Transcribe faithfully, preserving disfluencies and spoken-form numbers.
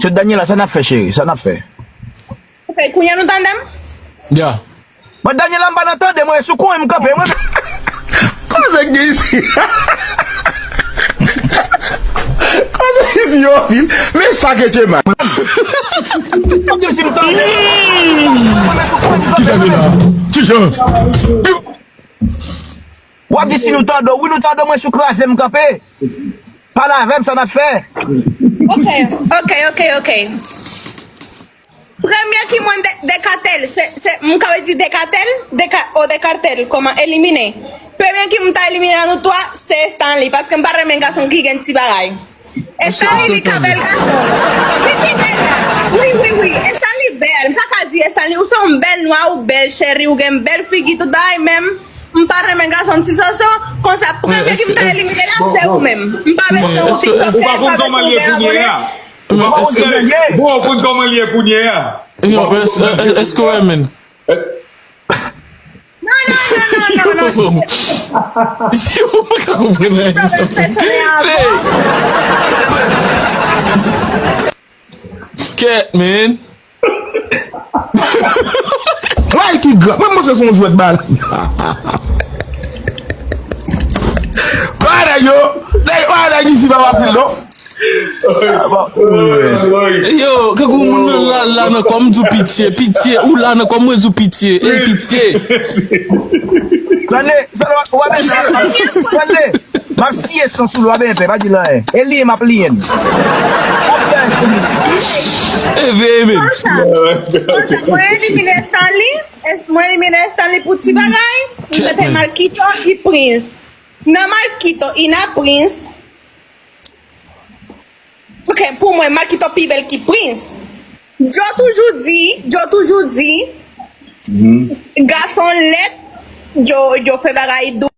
Sè Daniela, sa n ap fè, cheri? Sa n ap fè? Ok, kounye a nou tande m? Ya. Mwen, Daniela, m pa nan tande, mwen, sou kwen m kanpe, mwen. Koze gen isi? Koze isi yo fil? Men sa ke che man. Mwen di m si m tande. Mwen, sou kwen m kanpe, Kisa mwen. Kisa? W ap di si nou tande w, wi, nou tande w, mwen, sou kraze m kanpe. Pale avè m, sa n ap fè? Ok, ok, ok, ok. Premye ki mwen de, de katèl, se, se, m ka di de katèl, de ka, o de katèl, kòman elimine. Premye ki m ta elimine nan nou twa, se Stanley, paske m pa renmen gason ki gen ti bagay. Stanley li ka bèl gason. Li pi bèl la. Wi, wi, wi. Stanley bèl. M pa ka di Stanley, ou se yon bèl nwa, ou bèl cheri, ou gen bèl figi, tout bagay, men m pa renmen gason ti soso. Konsa, premye ki m ta elimine la, se ou menm. M pa bezwen ou TikTok, Ou pa konn kòman l ye kounye a. Ou pa konn kòman l ye. Bon, ou konn kòman l ye kounye a. Yo, èske w renmen? Non, non, non, non, non, non. Yo, mwen ka konprann anyen. Kèt, man. Bagay ki grav. Mwen panse se yon jwèt bal. Bagay yo. Bagay isi pa fasil non. Yo, kèk ou moun nan la, la nan kòm di w pitye, pitye, ou la nan kòm mwen di w pitye, e pitye. Sande, Sande, w ap enpe, Sande, m ap siye san sou l, w ap enpe, pa di l anyen. E liye m ap liye n. E veye men. Mwen elimine Stanley, mwen elimine Stanley pou ti bagay, m mete Marquito e Prince. Nan Marquito e nan Prince, Ok, pou mwen, Marquito pi bèl ki Prince. Yo toujou di, yo toujou di, gason lèd, yo, yo fè bagay dou.